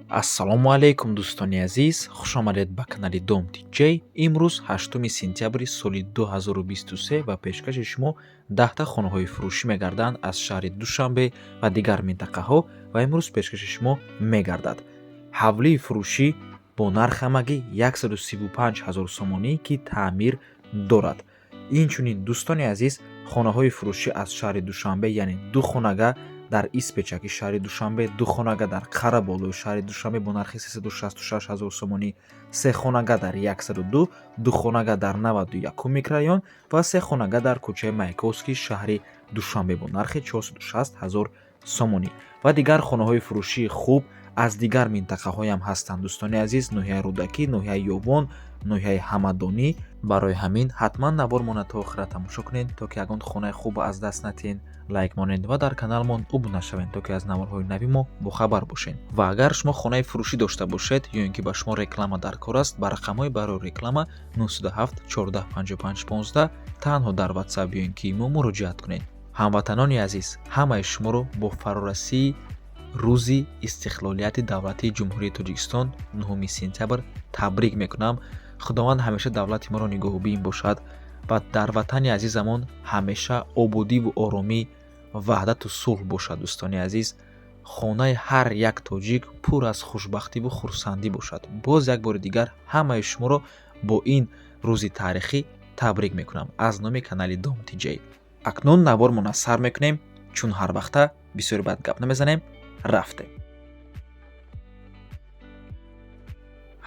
Ассалому алайкум, дӯстони азиз, хушомадед ба канали Дом Тиҷей. Имрӯз 8 сентябри соли 2023 ва пешкаши шумо 10та хонаҳои фурӯшӣ мегарданд аз шаҳри Душанбе ва дигар минтақаҳо. Ва имрӯз пешкаши шумо мегардад ҳавлии фурӯшӣ бо нарх ҳамагӣ 135 ҳазор сомонӣ, ки таъмир дорад. Инчунин, дӯстони азиз, хонаҳои фурӯшӣ аз шаҳри Душанбе, яъне ду хонага дар Испечаки шаҳри Душанбе, ду хонага дар Қараболои шаҳри Душанбе бо нархи 366 ҳазор сомонӣ, се хонага дар 102, ду хонага дар 91 микрорайон ва се хонага дар кӯчаи Маяковский шаҳри Душанбе бо нархи 460 ҳазор сомонӣ ва дигар хонаҳои фурӯшии хуб аз дигар минтақаҳоям ҳастанд, дӯстони азиз: ноҳияи Рӯдакӣ, ноҳияи Ёвон, ноҳияи Ҳамадонӣ. Барои ҳамин ҳатман навормона то охира тамошо кунед, то ки ягон хонаи хуб аз даст натиҳед. Лайк монед ва дар каналмон обуна шавед, то ки аз наворҳои нави мо бохабар бошед. Ва агар шумо хонаи фурӯшӣ дошта бошед ё ин ки ба шумо реклама дар кор аст, ба рақамҳои барои реклама 907 14 55 15 танҳо дар WhatsApp ё ин ки имо муроҷиат кунед. Ҳамватанони азиз, ҳамаи шуморо бо фарорасии Рӯзи истиқлолияти давлатии Ҷумҳурии Тоҷикистон, 9 сентябр, табрик мекунам. Худованд ҳамеша давлати моро нигоҳубин бошад ва дар ватани азизамон ҳамеша ободиву оромӣ, ваҳдату сулҳ бошад. Дӯстони азиз, хонаи ҳар як тоҷик пур аз хушбахтиву хурсандӣ бошад. Боз як бори дигар ҳамаи шуморо бо ин рӯзи таърихӣ табрик мекунам аз номи канали Дом Тиҷей. Акнун навормона сар мекунем, чун ҳар вақта бисёри бад гап намезанем. Рафтем.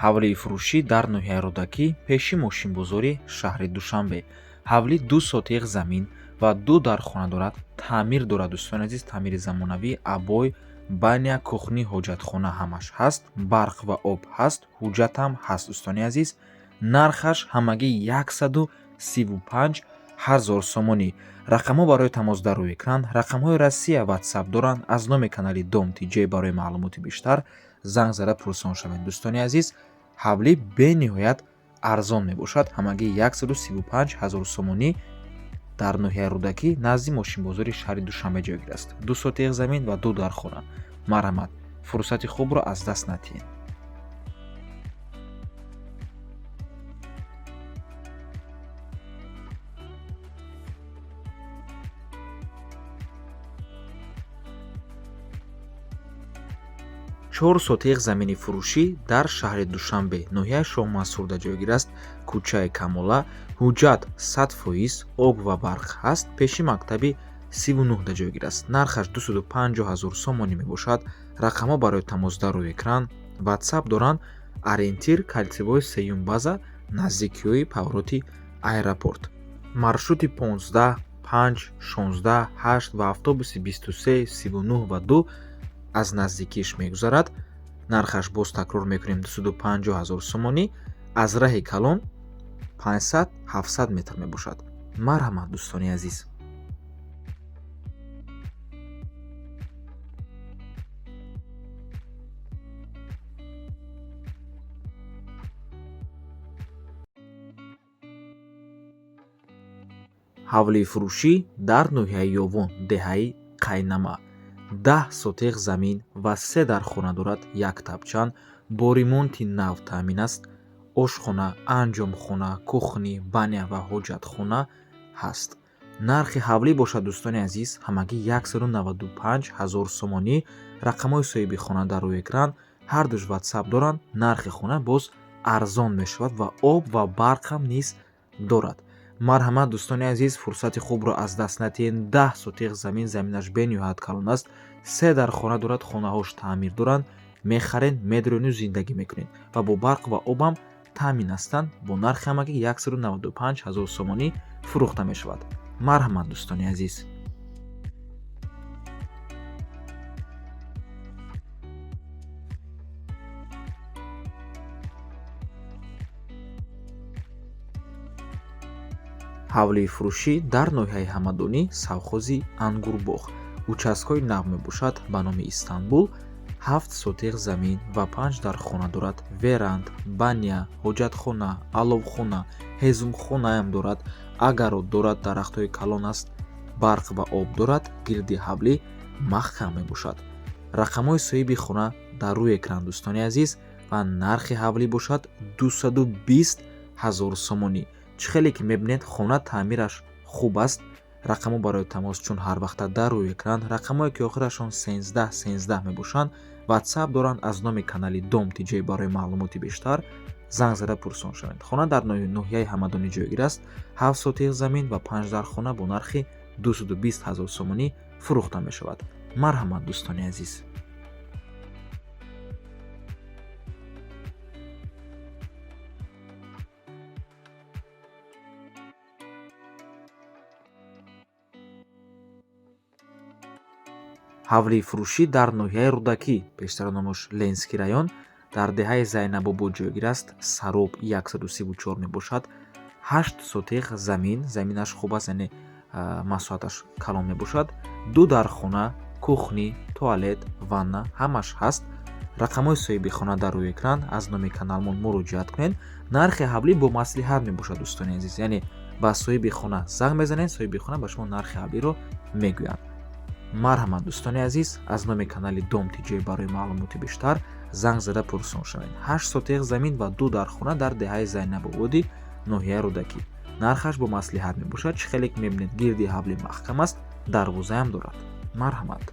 Ҳавлии фурӯшӣ дар ноҳияи Рӯдакӣ, пеши мошинбозори шаҳри Душанбе. Ҳавлӣ ду сотиқ замин ва ду дархона дорад, таъмир дорад, дӯстони азиз, таъмири замонавӣ, обой, баня, кухни, ҳоҷатхона ҳамаш ҳаст, барқ ва об ҳаст, ҳуҷҷатам ҳаст, дӯстони азиз. Нархаш ҳамагӣ 135 ҳазор сомонӣ. Рақамҳо барои тамос дар рӯи экран, рақамҳои Россия, WhatsApp доранд. Аз номи канали Дом Тиҷей барои маълумоти бештар занг зада пурсон шавед. Дӯстони азиз, ҳавлӣ бениҳоят арзон мебошад, ҳамагӣ 135 ҳазор сомонӣ, дар ноҳияи Рӯдакӣ, назди мошинбозори шаҳри Душанбе ҷойгир аст. Ду сотиқ замин ва ду дархона. Марҳамат, фурсати хубро аз даст натиҳед. Чор сотиқ замини фурӯшӣ дар шаҳри Душанбе, ноҳияи Шоҳмансурда ҷойгир аст, кӯчаи Камола. Ҳуҷҷат 100%, об ва барқ ҳаст, пеши мактаби 39-да ҷойгир аст. Нархаш 250 ҳазор сомонӣ мебошад. Рақамҳо барои тамос дар рӯи экран, WhatsApp доранд. Ориентир кольцевой сеюм база, наздикиҳои повороти аэропорт. Маршрути 15, 5, 16, 8 ва автобуси 23, 39 ва 2 аз наздикиш мегузарад. Нархаш, боз такрор мекунем, 250 ҳазор сомонӣ. Аз раҳи калон 500-700 метр мебошад. Марҳамат, дӯстони азиз. Ҳавлии фурӯшӣ дар ноҳияи Ёвон, деҳаи Қайнама, 10 сотиқ замин ва се дархона дорад, як тапчан, бо ремонти нав таъмин аст. Ошхона, анҷомхона, кухни, баня ва ҳоҷатхона ҳаст. Нархи ҳавлӣ бошад, дӯстони азиз, ҳамагӣ 195 ҳазор сомонӣ. Рақамҳои соҳиби хона дар рӯи экран, ҳардуш WhatsApp доранд. Нархи хона боз арзон мешавад ва об ва барқам низ дорад. Марҳамат, дӯстони азиз, фурсати хубро аз даст натиҳед. 10 сотиқ замин, заминаш бениҳоят калон аст, се дархона дорад, хонаҳош таъмир доранд. Мехаред, медроену зиндагӣ мекунед ва бо барқ ва обам таъмин ҳастанд. Бо нархи ҳамагӣ 195 ҳазор сомонӣ фурӯхта мешавад. Марҳамат, дӯстони азиз. Ҳавлии фурӯшӣ дар ноҳияи Ҳамадонӣ, совхози Ангурбоғ, участкаи нав мебошад ба номи Истанбул. 7 сотиқ замин ва панҷ дархона дорад, веранд, баня, ҳоҷатхона, аловхона, ҳезумхонаам дорад, огород дорад, дарахтҳои калон аст, барқ ва об дорад, гирди ҳавлӣ маҳкам мебошад. Рақамҳои соҳиби хона дар рӯи экран, дӯстони азиз, ва нархи ҳавлӣ бошад 220 ҳазор сомонӣ. Чӣ хеле ки мебинед, хона таъмираш хуб аст. Рақамҳо барои тамос чун ҳар вақта дар рӯи экран, рақамҳое ки охирашон 13 13 мебошанд, WhatsApp доранд. Аз номи канали Дом ТҶ барои маълумоти бештар занг зада пурсон шавед. Хона дар ноҳияи Ҳамадонӣ ҷойгир аст. 7 сотиқ замин ва 5 дархона бо нархи 220 ҳазор сомонӣ фурӯхта мешавад. Марҳамат, дӯстони азиз. Ҳавлии фурӯшӣ дар ноҳияи Рӯдакӣ, пештара номаш Ленский район, дар деҳаи Зайнабобод ҷойгир аст. Сароб 134 мебошад. 8 сотиқ замин, заминаш хуб аст, яъне масоҳаташ калон мебошад. 2 дархона, кухни, туалет, ванна ҳамаш ҳаст. Рақамҳои соҳиби хона дар рӯи экран, аз номи каналмон муроҷиат кунед. Нархи ҳавлӣ бо маслиҳат мебошад, дӯстони азиз, яъне ба соҳиби хона занг мезанед, соҳиби хона ба шумо нархи ҳавлиро мегӯяд. Марҳамат, дӯстони азиз, аз номи канали Дом ТҶ барои маълумоти бештар занг зада пурсон шавед. 8 сотиқ замин ва 2 дархона дар деҳаи Зайнабободи ноҳияи Рӯдакӣ. Нархаш бо маслиҳат мебошад. Чӣ хеле ки мебинед, гирди ҳавлӣ маҳкам аст, дарвозаам дорад. Марҳамат.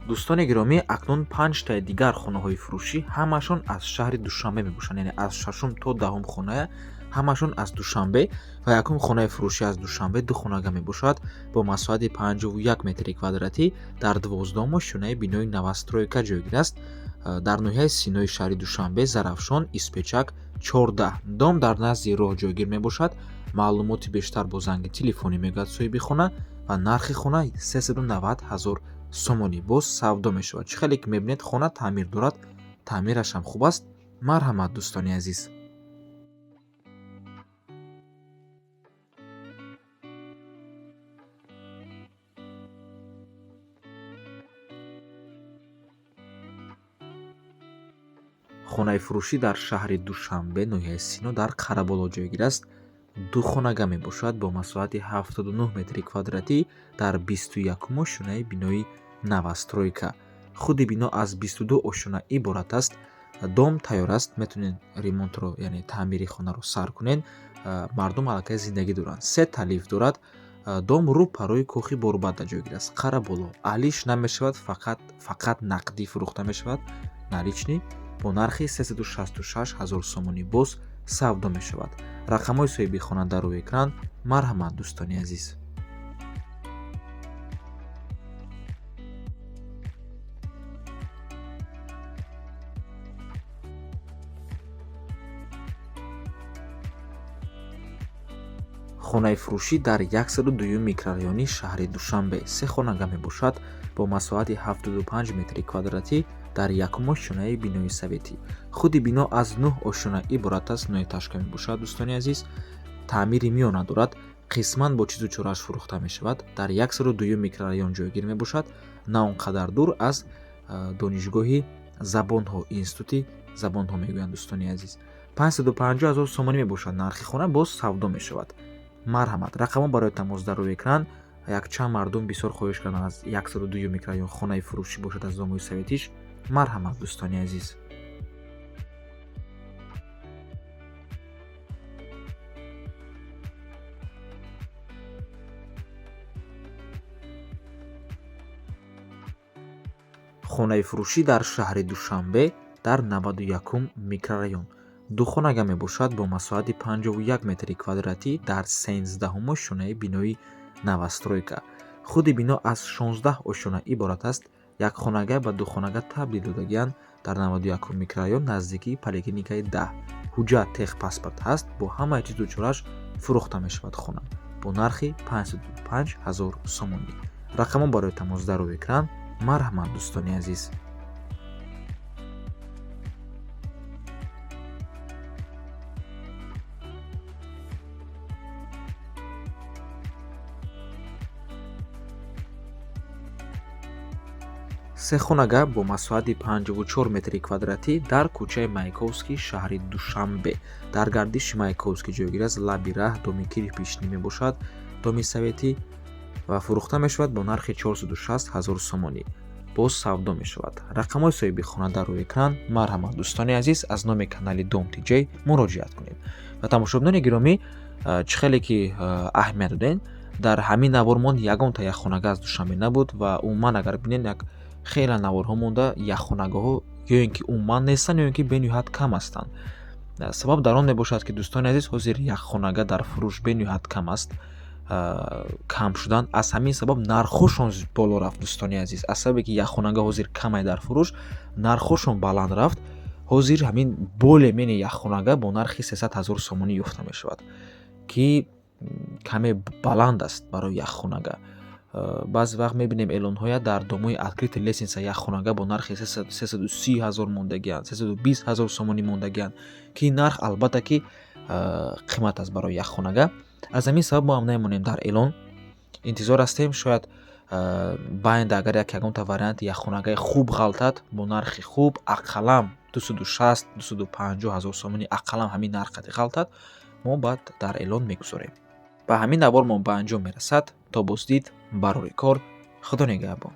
Дӯстони гиромӣ, акнун 5таи дигар хонаҳои фурӯшӣ ҳамашон аз шаҳри Душанбе мебошанд, яъне аз 6 то 10 хона ҳамашон аз Душанбе. Ва якум хонаи фурӯшӣ аз Душанбе 2 хонага мебошад бо масоҳати 51 метри квадратӣ дар 12 ошёнаи бинои новостройка ҷойгир аст. Дар ноҳияи Синои шаҳри Душанбе, Зарафшон, Испечак 14. Дом дар назди роҳ ҷойгир мебошад. Маълумоти бештар бо занги телефонӣ мегӯяд соҳиби хона ва нархи хона 390 ҳазор сомонӣ боз савдо мешавад. Чӣ хеле ки мебинед, хона таъмир дорад, таъмираш ҳам хуб аст. Марҳамат, дӯстони азиз. Хонаи фурӯшӣ дар шаҳри Душанбе, ноҳияи Сино, дар Қараболо ҷойгир аст. 2 хонага мебошад бо масоҳати 79 метри квадратӣ дар 21 ошёнаи бинои новостройка. Худи бино аз 22 ошёна иборат аст. Дом тайёр аст, метавонед ремонтро, яъне таъмири хонаро сар кунед. Мардум аллакай зиндагӣ доранд. 3 талиф дорад. Дом рӯ парои кохи Борбадда ҷойгир аст. Қараболо алиш намешавад, фақат нақдӣ фурӯхта мешавад, наличный, бо нархи 366 ҳазор сомонӣ боз савдо мешавад. Рақамҳои соҳиби хона дар рӯи экран. Марҳамат, дӯстони азиз. Хонаи фурӯшӣ дар 102 микрорайони шаҳри Душанбе 3 хонага мебошад бо масоҳати 75 метри квадратӣ дар якум ошёнаи бинои советӣ. Худи бино аз 9 ошёна иборат аст, 9 ташка мебошад, дӯстони азиз. Таъмири миёна дорад, қисман бо чизу чорааш фурӯхта мешавад. Дар 102 микрорайон ҷойгир мебошад, на он қадар дур аз донишгоҳи забонҳо, институти забонҳо мегӯянд, дӯстони азиз. 550 ҳазор сомонӣ мебошад нархи хона, боз савдо мешавад. Марҳамат, рақамҳо барои тамос дар рӯи экран. Якчанд мардум бисёр хоҳиш карданд аз 102 микрорайон хонаи фурӯшӣ бошад аз домои советиш. Марҳамат, дӯстони азиз. Хонаи фурӯшӣ дар шаҳри Душанбе дар 91 микрорайон 2 хонага мебошад бо масоҳати 51 метри квадратӣ дар 13 ошёнаи бинои новостройка. Худи бино аз 16 ошёна иборат аст. 1 хонага ба 2 хонага табдил додагианд дар 91 микрорайон наздикии поликлиникаи 10. Ҳуҷҷат техпаспорт ҳаст, бо ҳамаи чизу чорааш фурӯхта мешавад хона бо нархи 505 ҳазор сомонӣ. Рақамҳо барои тамос дар рӯи экран. Марҳамат, дӯстони азиз. Сехонага бо масоҳати 54 метри квадратӣ дар кӯчаи Маяковский, шаҳри Душанбе, дар гардиши Маяковский ҷойгир аст. Лаби раҳ, доми кирпичный мебошад, доми советӣ, ва фурӯхта мешавад бо нархи 460 ҳазор сомонӣ. Боз савдо мешавад. Рақамҳои соҳиби хона дар рӯи экран. Марҳамат, дӯстони азиз, аз номи канали Дом Тиҷей муроҷиат кунед. Ва тамошобинони гиромӣ, чӣ хеле ки аҳамият додем, дар ҳамин навор монд ягонта якхонага аз Душанбе набуд. Ва умуман, агар бинед, як хеле наворҳо монда, якхонагаҳо ё ин ки умуман нестанд, ё ин ки бениҳоят кам ҳастанд. Сабаб дар он мебошад, ки, дӯстони азиз, ҳозир якхонага дар фурӯш бениҳоят кам аст, кам шудан. Аз ҳамин сабаб нархҳошон боло рафт, дӯстони азиз. Аз сабабе ки якхонага ҳозир камай дар фурӯш, нархҳошон баланд рафт. Ҳозир ҳамин более-менее якхонага бо нархи 300 ҳазор сомонӣ ёфта мешавад, ки каме баланд аст барои якхонага. Баъзе вақт мебинем эълонҳоя дар домои открытый лестница, якхонага бо нархи 330 ҳазор мондагианд, 320 ҳазор сомонӣ мондагианд, ки нарх, албатта, ки қимат аст барои якхонага. Аз ҳамин сабаб мо ҳам намемонем дар эълон, интизор ҳастем. Шояд байнда агар як ягонта варианти якхонагаи хуб ғалтад бо нархи хуб, ақаллан 260, 250 ҳазор сомонӣ, ақаллан ҳамин нарх қади ғалтад, мо баъд дар эълон мегузорем. Ба ҳамин навормон ба анҷом мерасад. То боздид, барори кор, Худо нигаҳбон.